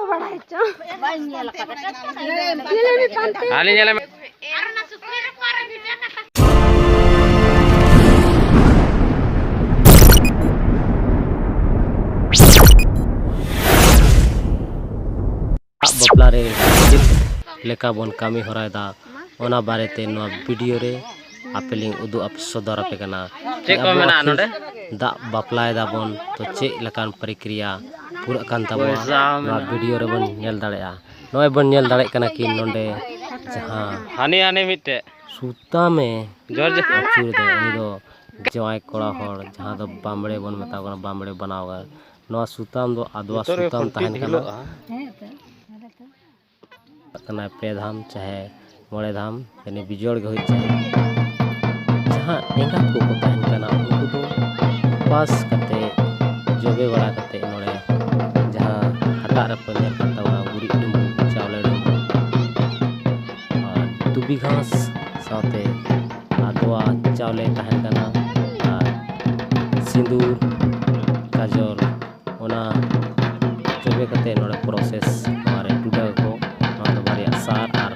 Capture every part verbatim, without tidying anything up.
ᱵᱟᱲᱟᱭ ᱪᱚ᱾ ᱵᱟᱹᱧ ᱧᱮᱞ ᱟᱠᱟᱫᱟ᱾ ᱧᱮᱞ ᱢᱮ ᱯᱟᱱᱛᱮ᱾ ᱟᱹᱞᱤᱧ ᱧᱮᱞ ᱢᱮ᱾ ᱵᱟᱯᱞᱟ ᱨᱮ ᱪᱮᱫ ᱞᱮᱠᱟ ᱵᱚᱱ ᱠᱟᱹᱢᱤ ᱦᱚᱨᱟᱭᱮᱫᱟ, ᱚᱱᱟ ᱵᱟᱨᱮᱛᱮ ᱱᱚᱣᱟ ᱵᱷᱤᱰᱤᱭᱳ ᱨᱮ ᱟᱯᱮ ᱞᱤᱧ ᱩᱫᱩᱜ ᱟᱯ-, ᱥᱚᱫᱚᱨ ᱟᱯᱮ ᱠᱟᱱᱟ᱾ ᱪᱮᱫ ᱠᱚ ᱟᱵᱚ ᱢᱮᱱᱟᱜᱼᱟ ᱟᱹᱠᱷᱤᱨ ᱱᱚᱰᱮ? ᱫᱟᱜ ᱵᱟᱯᱞᱟᱭ ᱫᱟᱵᱚᱱ, ᱛᱚ ᱪᱮᱫ ᱞᱮᱠᱟᱱ ᱯᱨᱚᱠᱨᱤᱭᱟ ᱯᱩᱨᱟᱹᱜ ᱠᱟᱱ ᱛᱟᱵᱚᱱᱟ, ᱯᱚᱭᱥᱟ ᱢᱮᱱᱟᱜᱼᱟ᱾ ᱱᱚᱣᱟ ᱵᱷᱤᱰᱤᱭᱳ ᱨᱮᱵᱚᱱ ᱧᱮᱞ ᱫᱟᱲᱮᱭᱟᱜᱼᱟ᱾ ᱱᱚᱜᱼᱚᱭ ᱵᱚᱱ ᱧᱮᱞ ᱫᱟᱲᱮᱭᱟᱜ ᱠᱟᱱᱟ ᱠᱤ ᱱᱚᱰᱮ ᱡᱟᱦᱟᱸ ᱦᱟᱹᱱᱤ, ᱦᱟᱹᱱᱤ ᱢᱤᱫᱴᱮᱡ᱾ ᱥᱩᱛᱟᱢᱮ ᱡᱚᱦᱟᱨ, ᱡᱚᱦᱟᱨ᱾ ᱟᱹᱪᱩᱨ ᱮᱫᱟ, ᱩᱱᱤ ᱫᱚ ᱡᱟᱶᱟᱭ ᱠᱚᱲᱟ ᱦᱚᱲ, ᱡᱟᱦᱟᱸ ᱫᱚ ᱵᱟᱢᱵᱲᱮ ᱵᱚᱱ ᱢᱮᱛᱟᱣ ᱠᱟᱱᱟ, ᱵᱟᱢᱵᱲᱮ ᱵᱟᱱᱟᱣ ᱠᱟᱱᱟ᱾ ᱱᱚᱣᱟ ᱥᱩᱛᱟᱢ ᱫᱚ ᱟᱫᱣᱟ ᱡᱚᱛᱚ ᱨᱮ ᱥᱩᱛᱟᱢ ᱠᱷᱩᱱᱴᱤ ᱛᱟᱦᱮᱱ ᱠᱟᱱᱟ᱾ ᱰᱷᱤᱞᱚᱜᱼᱟ᱾ ᱠᱟᱱᱟ ᱯᱮ ᱫᱷᱟᱢ ᱪᱟᱦᱮ ᱢᱚᱬᱮ ᱫᱷᱟᱢ, ᱡᱟᱹᱱᱤ ᱵᱤᱡᱚᱲ ᱜᱮ ᱦᱩᱭᱩᱜ ᱛᱟᱦᱮᱸᱫ᱾ ᱡᱟᱦᱟᱸ ᱮᱸᱜᱟᱛ ᱠᱚᱠᱚ ᱛᱟᱦᱮᱱ ᱠᱟᱱᱟ, ᱩᱱᱠᱩ ᱫᱚ ᱩᱯᱟᱥ ᱠᱟᱛᱮ, ᱡᱚᱵᱮ ᱵᱟᱲᱟ ᱠᱟᱛᱮ, ᱱᱚᱰᱮ ᱡᱟᱦᱟᱸ ᱦᱟᱴᱟᱜ ᱨᱮᱠᱚ ᱧᱮᱞ ᱠᱟᱱ ᱛᱟᱵᱚᱱᱟ, ᱜᱩᱨᱤᱡ ᱰᱩᱸᱵᱩᱜ, ᱪᱟᱣᱞᱮ ᱰᱩᱸᱵᱩᱜ, ᱟᱨ ᱫᱷᱩᱵᱤ ᱜᱷᱟᱸᱥ ᱥᱟᱶᱛᱮ ᱟᱫᱣᱟ ᱪᱟᱣᱞᱮ ᱛᱟᱦᱮᱱ ᱠᱟᱱᱟ, ᱟᱨ ᱥᱤᱸᱫᱩᱨ, ᱠᱟᱡᱚᱞ, ᱚᱱᱟ ᱡᱚᱵᱮ ᱠᱟᱛᱮ ᱱᱚᱰᱮ ᱯᱨᱚᱥᱮᱥ, ᱱᱚᱣᱟ ᱨᱮ ᱴᱩᱰᱟᱹᱜ ᱟᱠᱚ᱾ ᱱᱚᱣᱟ ᱫᱚ ᱵᱟᱨᱭᱟ ᱥᱟᱨ ᱟᱨ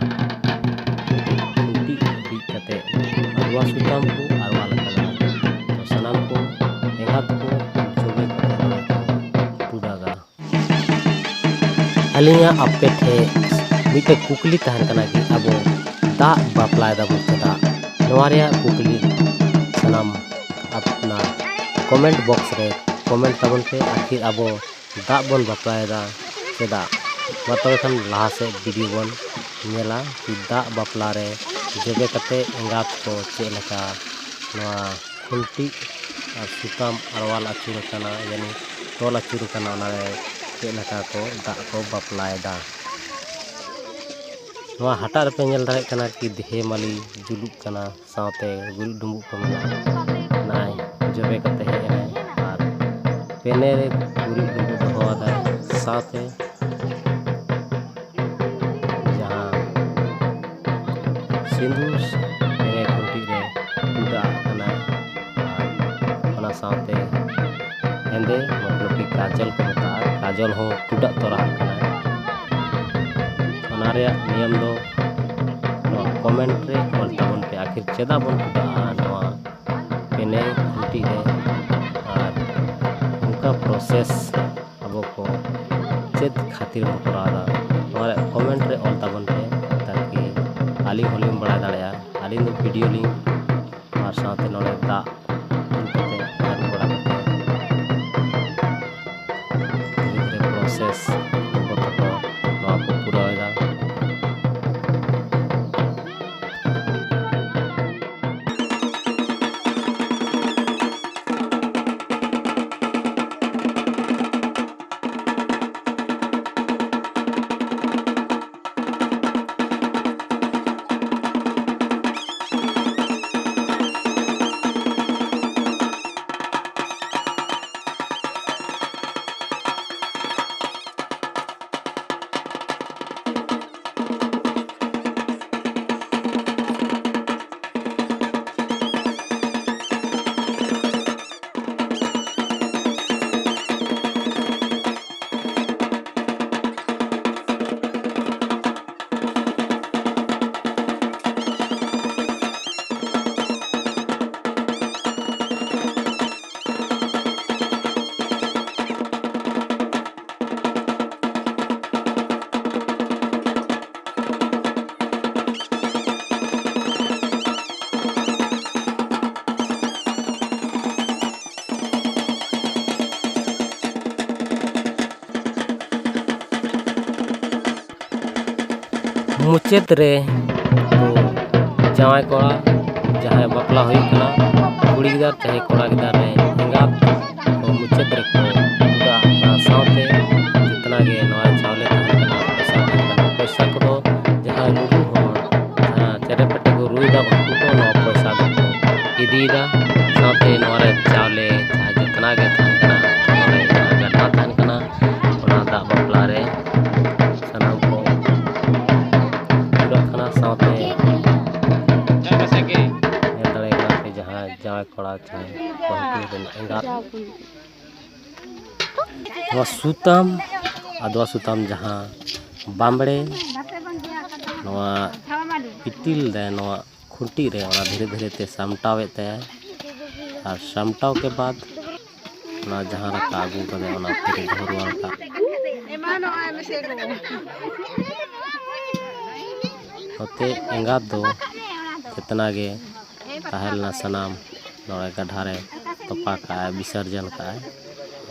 ᱢᱤᱫᱴᱤᱡ ᱵᱤᱫ ᱠᱟᱛᱮ ᱟᱨᱣᱟ ᱥᱩᱛᱟᱢ ᱠᱚ ᱟᱨᱣᱟ ᱞᱮᱠᱟᱱᱟ᱾ ᱛᱚ ᱥᱟᱱᱟᱢ ᱠᱚ ᱮᱸᱜᱟᱛ ᱠᱚ ᱡᱚᱵᱮ ᱠᱟᱛᱮ ᱱᱚᱰᱮ ᱠᱚ ᱴᱩᱰᱟᱹᱜᱟ᱾ ᱟᱹᱞᱤᱧᱟᱜ ᱟᱯᱮ ᱴᱷᱮᱱ ᱢᱤᱫᱴᱮᱡ ᱠᱩᱠᱞᱤ ᱛᱟᱦᱮᱱ ᱠᱟᱱᱟ ᱠᱤ ᱟᱵᱚ ᱫᱟᱜ ᱵᱟᱯᱞᱟᱭ ᱫᱟᱵᱚᱱ ᱪᱮᱫᱟᱜ? ᱱᱚᱣᱟ ᱨᱮᱭᱟᱜ ᱠᱩᱠᱞᱤ ᱥᱟᱱᱟᱢ ᱟᱯᱱᱟᱨ ᱠᱚᱢᱮᱱᱴ ᱵᱚᱠᱥ ᱨᱮ ᱠᱚᱢᱮᱱᱴ ᱛᱟᱵᱚᱱ ᱯᱮ᱾ ᱟᱹᱠᱷᱤᱨ ᱟᱵᱚ ᱫᱟᱜ ᱵᱚᱱ ᱵᱟᱯᱞᱟᱭᱮᱫᱟ ᱪᱮᱫᱟᱜ? ᱢᱟ ᱛᱚᱵᱮ ᱠᱷᱟᱱ ᱞᱟᱦᱟ ᱥᱮᱫ ᱵᱷᱤᱰᱤᱭᱳ ᱵᱚᱱ ᱧᱮᱞᱟ ᱠᱤ ᱫᱟᱜ ᱵᱟᱯᱞᱟ ᱨᱮ ᱡᱚᱵᱮ ᱠᱟᱛᱮ ᱮᱸᱜᱟᱛ ᱠᱚ ᱪᱮᱫ ᱞᱮᱠᱟ ᱱᱚᱣᱟ ᱠᱷᱩᱱᱴᱤ ᱟᱨ ᱥᱩᱛᱟᱢ ᱟᱨᱣᱟᱞ ᱟᱹᱪᱩᱨ ᱟᱠᱟᱱᱟ, ᱭᱟᱱᱤ ᱛᱚᱞ ᱟᱹᱪᱩᱨ ᱟᱠᱟᱱᱟ, ᱚᱱᱟᱨᱮ ᱪᱮᱫ ᱞᱮᱠᱟ ᱠᱚ ᱫᱟᱜ ᱠᱚ ᱵᱟᱯᱞᱟᱭᱮᱫᱟ᱾ ᱱᱚᱣᱟ ᱦᱟᱴᱟᱜ ᱨᱮᱯᱮ ᱧᱮᱞ ᱫᱟᱲᱮᱭᱟᱜ ᱠᱟᱱᱟ ᱠᱤ ᱫᱮᱦᱮ ᱢᱟᱹᱞᱤ ᱡᱩᱞᱩᱜ ᱠᱟᱱᱟ, ᱥᱟᱶᱛᱮ ᱜᱩᱨᱤᱡ ᱰᱩᱸᱵᱩᱜ ᱠᱚ ᱢᱮᱱᱟᱜᱼᱟ᱾ ᱱᱟᱭ ᱡᱚᱵᱮ ᱠᱟᱛᱮ ᱦᱮᱡ ᱮᱱᱟᱭ ᱟᱨ ᱯᱮᱱᱮ ᱨᱮ ᱜᱩᱨᱤᱡ ᱰᱩᱸᱵᱩᱜ ᱫᱚᱦᱚ ᱟᱫᱟᱭ, ᱥᱟᱶᱛᱮ ᱡᱟᱦᱟᱸ ᱥᱤᱸᱫᱩᱨ ᱯᱮᱱᱮ ᱠᱷᱩᱱᱴᱤ ᱨᱮ ᱴᱩᱰᱟᱹᱜ ᱟᱜ ᱠᱟᱱᱟᱭ ᱟᱨ ᱚᱱᱟ ᱥᱟᱶᱛᱮ ᱦᱮᱸᱫᱮ ᱢᱚᱛᱞᱚᱵ ᱠᱤ ᱠᱟᱡᱚᱞ ᱠᱚ ᱢᱮᱛᱟᱜᱼᱟ, ᱠᱟᱡᱚᱞ ᱦᱚᱸ ᱴᱩᱰᱟᱹᱜ ᱛᱚᱨᱟ ᱟᱜ ᱠᱟᱱᱟᱭ᱾ ᱚᱱᱟ ᱨᱮᱭᱟᱜ ᱱᱤᱭᱚᱢ ᱫᱚ ᱱᱚᱣᱟ ᱠᱚᱢᱮᱱᱴ ᱨᱮ ᱚᱞ ᱛᱟᱵᱚᱱ ᱯᱮ, ᱟᱹᱠᱷᱤᱨ ᱪᱮᱫᱟᱜ ᱵᱚᱱ ᱯᱩᱡᱟᱹᱜᱼᱟ ᱱᱚᱣᱟ ᱯᱮᱱᱮ ᱠᱷᱩᱱᱴᱤ ᱨᱮ, ᱟᱨ ᱚᱱᱠᱟ ᱯᱨᱚᱥᱮᱥ ᱟᱵᱚ ᱠᱚ ᱪᱮᱫ ᱠᱷᱟᱹᱛᱤᱨ ᱵᱚᱱ ᱠᱚᱨᱟᱣ ᱮᱫᱟ, ᱱᱚᱣᱟ ᱨᱮᱭᱟᱜ ᱠᱚᱢᱮᱱᱴ ᱨᱮ ᱚᱞ ᱛᱟᱵᱚᱱ ᱯᱮ, ᱛᱟᱠᱤ ᱟᱹᱞᱤᱧ ᱦᱚᱸᱞᱤᱧ ᱵᱟᱲᱟᱭ ᱫᱟᱲᱮᱭᱟᱜᱼᱟ᱾ ᱟᱹᱞᱤᱧ ᱫᱚ ᱵᱷᱤᱰᱤᱭᱳ ᱞᱤᱧ ᱟᱨ ᱥᱟᱶᱛᱮ ᱱᱚᱰᱮ ᱫᱟᱜ ᱫᱩᱞ ᱠᱟᱛᱮ ᱟᱹᱨᱩᱵ ᱵᱟᱲᱟ ᱠᱟᱛᱮ ᱫᱷᱤᱨᱮ ᱫᱷᱤᱨᱮ ᱯᱨᱚᱥᱮᱥ ᱜᱚᱜᱚ ᱛᱟᱠᱚ ᱱᱚᱣᱟ ᱠᱚ ᱯᱩᱨᱟᱹᱣ ᱮᱫᱟ᱾ ᱢᱩᱪᱟᱹᱫ ᱨᱮ ᱫᱚ ᱡᱟᱶᱟᱭ ᱠᱚᱲᱟ, ᱡᱟᱦᱟᱸᱭ ᱵᱟᱯᱞᱟ ᱦᱩᱭᱩᱜ ᱠᱟᱱᱟ, ᱠᱩᱲᱤ ᱜᱤᱫᱟᱹᱨ ᱪᱟᱦᱮ ᱠᱚᱲᱟ ᱜᱤᱫᱟᱹᱨ ᱨᱮ ᱮᱸᱜᱟᱛ ᱠᱚ ᱢᱩᱪᱟᱹᱫ ᱨᱮᱠᱚ ᱫᱩᱲᱩᱵᱼᱟ᱾ ᱚᱱᱟ ᱥᱟᱶᱛᱮ ᱡᱚᱛᱚᱱᱟᱜ ᱜᱮ ᱱᱚᱣᱟ ᱪᱟᱣᱞᱮ ᱛᱟᱦᱮᱱ ᱠᱟᱱᱟ, ᱯᱚᱭᱥᱟ ᱛᱟᱦᱮᱱ ᱠᱟᱱᱟ, ᱯᱚᱭᱥᱟ ᱠᱚᱫᱚ ᱡᱟᱦᱟᱸ ᱨᱩᱨᱩ ᱦᱚᱲ, ᱡᱟᱦᱟᱸ ᱪᱮᱨᱮ ᱯᱮᱴᱮ ᱠᱚ ᱨᱩᱭᱮᱫᱟ, ᱩᱱᱠᱩ ᱠᱚ ᱱᱚᱣᱟ ᱯᱚᱭᱥᱟ ᱫᱚᱠᱚ ᱤᱫᱤᱭᱮᱫᱟ᱾ ᱥᱟᱶᱛᱮ ᱱᱚᱣᱟ ᱨᱮ ᱪᱟᱣᱞᱮ ᱡᱟᱦᱟᱸ ᱡᱚᱛᱚᱱᱟᱜ ᱜᱮ ᱛᱟᱦᱮᱱ ᱠᱟᱱᱟ, ᱱᱚᱣᱟ ᱨᱮ ᱡᱟᱦᱟᱸ ᱜᱟᱰᱟ ᱛᱟᱦᱮᱱ ᱠᱟᱱᱟ, ᱚᱱᱟ ᱫᱟᱜ ᱵᱟᱯᱞᱟ ᱨᱮ ᱥᱟᱱᱟᱢ ᱠᱚ ᱡᱩᱲᱟᱹᱜ ᱠᱟᱱᱟ᱾ ᱥᱟᱶᱛᱮ ᱧᱮᱞ ᱫᱟᱲᱮᱭᱟᱜ ᱠᱟᱱᱟ ᱯᱮ ᱡᱟᱦᱟᱸᱭ ᱡᱟᱶᱟᱭ ᱠᱚᱲᱟ ᱪᱟᱦᱮ ᱵᱟᱹᱦᱩ ᱠᱩᱲᱤ ᱨᱮᱱ ᱮᱸᱜᱟᱛ᱾ ᱱᱚᱣᱟ ᱥᱩᱛᱟᱢ, ᱟᱫᱣᱟ ᱥᱩᱛᱟᱢ ᱡᱟᱦᱟᱸ ᱵᱟᱢᱵᱲᱮ ᱱᱚᱣᱟ ᱤᱴᱤᱞ ᱨᱮ, ᱱᱚᱣᱟ ᱠᱷᱩᱱᱴᱤ ᱨᱮ ᱚᱱᱟ ᱫᱷᱤᱨᱮ ᱫᱷᱤᱨᱮ ᱛᱮ ᱥᱟᱢᱴᱟᱣᱮᱫ ᱛᱟᱭᱟ᱾ ᱟᱨ ᱥᱟᱢᱴᱟᱣ ᱠᱮ ᱵᱟᱫ ᱚᱱᱟ ᱡᱟᱦᱟᱸ ᱨᱟᱠᱟ ᱟᱹᱜᱩ ᱠᱟᱫᱟᱭ ᱚᱱᱟ ᱯᱷᱤᱨ ᱫᱚᱦᱚ ᱨᱩᱣᱟᱹᱲ ᱠᱟᱜ᱾ ᱱᱚᱛᱮ ᱮᱸᱜᱟᱛ ᱫᱚ ᱡᱮᱛᱱᱟ ᱜᱮ ᱛᱟᱦᱮᱸ ᱞᱮᱱᱟ ᱥᱟᱱᱟᱢ ᱱᱚᱜᱼᱚᱭ ᱜᱟᱰᱷᱟ ᱨᱮ ᱛᱚᱯᱟ ᱠᱟᱜᱼᱟᱭ, ᱵᱤᱥᱚᱨᱡᱚᱱ ᱠᱟᱜᱼᱟᱭ᱾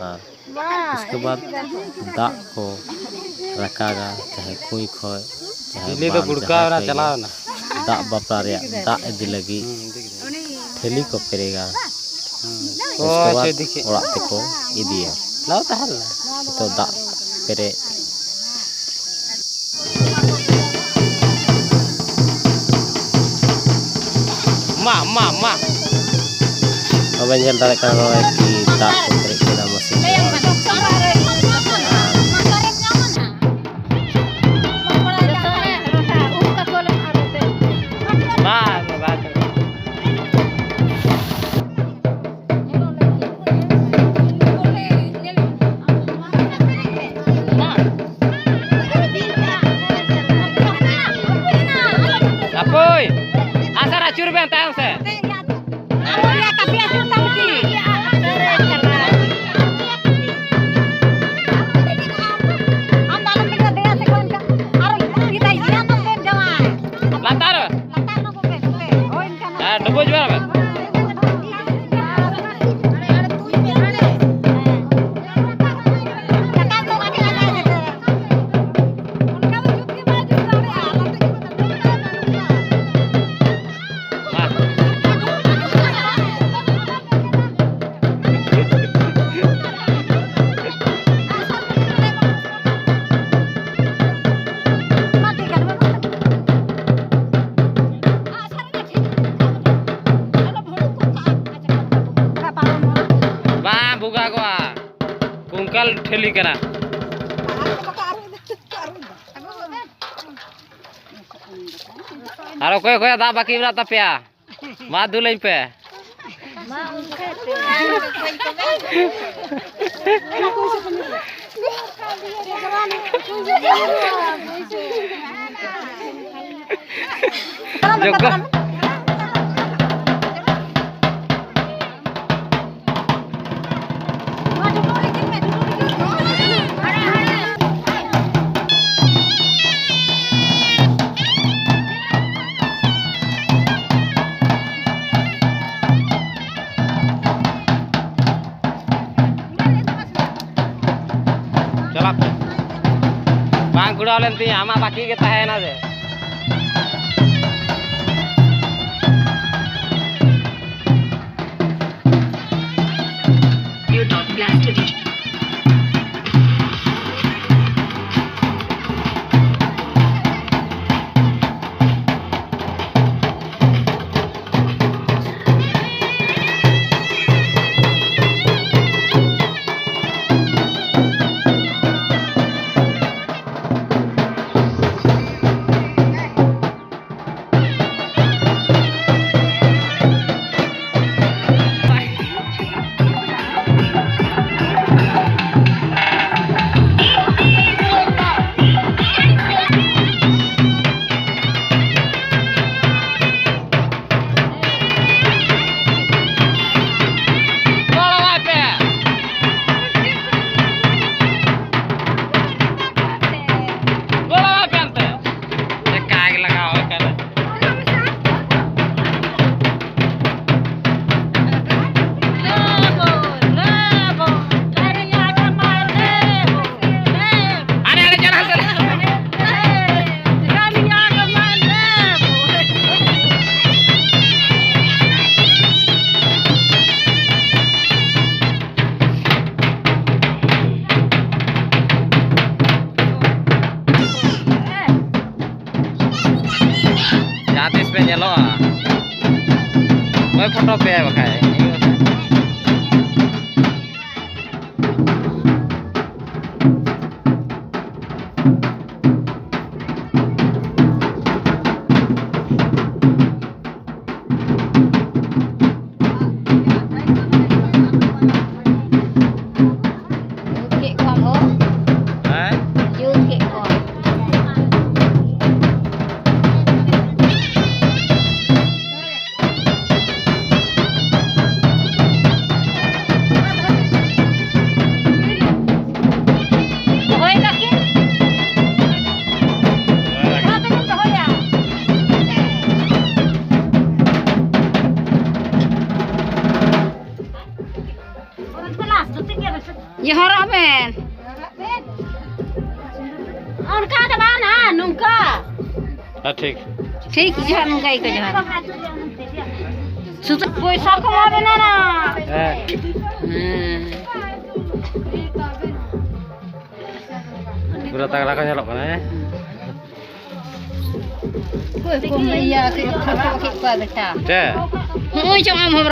ᱟᱨ ᱩᱥᱠᱮ ᱵᱟᱫ ᱫᱟᱜ ᱠᱚ ᱨᱟᱠᱟᱜᱟ, ᱪᱟᱦᱮ ᱠᱩᱸᱭ ᱠᱷᱚᱡ, ᱪᱟᱦᱮ ᱵᱤᱡᱽᱞᱤ ᱫᱚ ᱵᱟᱸᱫ, ᱜᱩᱲᱠᱟᱣ ᱡᱟᱦᱟᱸ ᱮᱱᱟ, ᱠᱷᱚᱡ ᱜᱮ ᱪᱟᱞᱟᱣ ᱮᱱᱟ᱾ ᱫᱟᱜ ᱵᱟᱯᱞᱟ ᱨᱮᱭᱟᱜ ᱫᱟᱜ ᱤᱫᱤ ᱞᱟᱹᱜᱤᱫ ᱦᱩᱸ, ᱤᱫᱤ ᱠᱮᱫᱟ᱾ ᱴᱷᱮᱞᱤ ᱠᱚ ᱯᱮᱨᱮᱜᱟ᱾ ᱦᱩᱸ᱾ ᱩᱥᱠᱮ ᱚ, ᱵᱟᱫ ᱟᱪᱪᱷᱟ, ᱤᱫᱤ ᱠᱮᱫ᱾ ᱚᱲᱟᱜ ᱛᱮᱠᱚ ᱤᱫᱤᱭᱟ᱾ ᱞᱟᱣ ᱛᱟᱦᱮᱸ ᱞᱮᱱᱟ᱾ ᱱᱤᱛᱚᱜ ᱫᱟᱜ ᱯᱮᱨᱮᱡ᱾ ᱢᱟ, ᱢᱟ, ᱢᱟ᱾ ᱵᱟᱵᱮᱱ ᱧᱮᱞ ᱫᱟᱲᱮᱭᱟᱜ ᱠᱟᱱᱟ, ᱱᱚᱜᱼᱚᱭ ᱠᱤ ᱫᱟᱜ ᱠᱚ ᱯᱮᱨᱮᱡ ᱠᱮᱫᱟ ᱢᱟᱥᱮ᱾ ᱵᱟᱝ, ᱵᱟᱝ᱾ ᱦᱟᱯᱳᱭ, ᱟᱥᱟᱨ ᱟᱹᱪᱩᱨ ᱵᱮᱱ ᱛᱟᱭᱚᱢ ᱥᱮᱫ᱾ ᱞᱟᱛᱟᱨ᱾ ᱦᱮᱸ, ᱰᱩᱵᱩᱡ ᱵᱟᱲᱟ ᱢᱮ᱾ ᱵᱟᱝ ᱵᱷᱩᱜᱟᱜᱚᱜᱼᱟ, ᱠᱩᱝᱠᱟᱞ ᱴᱷᱟᱹᱞᱤ ᱠᱟᱱᱟ᱾ ᱟᱨ ᱚᱠᱚᱭ ᱚᱠᱚᱭᱟᱜ ᱫᱟᱜ ᱵᱟᱹᱠᱤ ᱢᱮᱱᱟᱜ ᱛᱟᱯᱮᱭᱟ? ᱢᱟ ᱫᱩᱞᱟᱹᱧ ᱯᱮ᱾ ᱡᱚᱜᱽᱜᱚ᱾ ᱪᱟᱞᱟᱜ ᱯᱮ᱾ ᱵᱟᱝ ᱠᱩᱲᱟᱹᱣ ᱞᱮᱱ ᱛᱤᱧᱟ, ᱟᱢᱟᱜ ᱵᱟᱹᱠᱤ ᱜᱮ ᱛᱟᱦᱮᱸᱭᱮᱱᱟ ᱥᱮ᱾ ᱜᱚᱲᱚᱣᱟᱭ ᱯᱮ᱾ ᱜᱚᱲᱚᱣᱟᱭ ᱯᱮ ᱚᱱᱛᱮ᱾ ᱪᱮᱠᱟ ᱜᱮ ᱞᱟᱜᱟᱣ ᱟᱠᱟᱱᱟ᱾ ᱟᱨᱮ, ᱟᱨᱮ, ᱪᱟᱞᱟᱜ ᱥᱮ᱾ ᱡᱟᱦᱟᱸ ᱛᱤᱥ ᱯᱮ ᱧᱮᱞᱚᱜᱼᱟ᱾ ᱦᱳᱭ, ᱯᱷᱳᱴᱳ ᱯᱮ ᱵᱟᱠᱷᱟᱡ᱾ ᱡᱩᱛ ᱠᱮᱫ ᱠᱚᱣᱟᱢ ᱦᱳ᱾ ᱦᱮᱸ? ᱡᱩᱛ ᱠᱮᱫ ᱠᱚᱣᱟᱢ᱾ ᱡᱚᱦᱟᱨᱚᱜ ᱵᱮᱱ᱾ ᱚᱱᱠᱟ ᱫᱚ ᱵᱟᱝ ᱱᱟ, ᱱᱚᱝᱠᱟ᱾ ᱦᱮᱸ, ᱴᱷᱤᱠ᱾ ᱴᱷᱤᱠ, ᱡᱚᱦᱟᱨ, ᱱᱚᱝᱠᱟ ᱜᱮᱠᱚ ᱡᱚᱦᱟᱨ᱾ ᱥᱩᱛᱟᱹᱢ ᱯᱚᱭᱥᱟ ᱠᱚ ᱮᱢᱟ ᱵᱮᱱᱟ ᱱᱟ᱾ ᱦᱮᱸ᱾ ᱦᱮᱸ᱾ ᱯᱩᱨᱟᱹ ᱛᱟᱜᱲᱟ ᱠᱚ ᱧᱮᱞᱚᱜ ᱠᱟᱱᱟ, ᱦᱮᱸ? ᱚᱠᱚᱭ ᱠᱚᱢ ᱤᱭᱟᱹ ᱠᱮᱫ, ᱯᱷᱳᱴᱳ ᱠᱮᱫ ᱠᱚᱣᱟ ᱵᱮᱴᱟ? ᱪᱮᱫ? ᱦᱚᱸᱜᱼᱚᱭ ᱪᱚᱝ ᱟᱢ ᱦᱚᱸ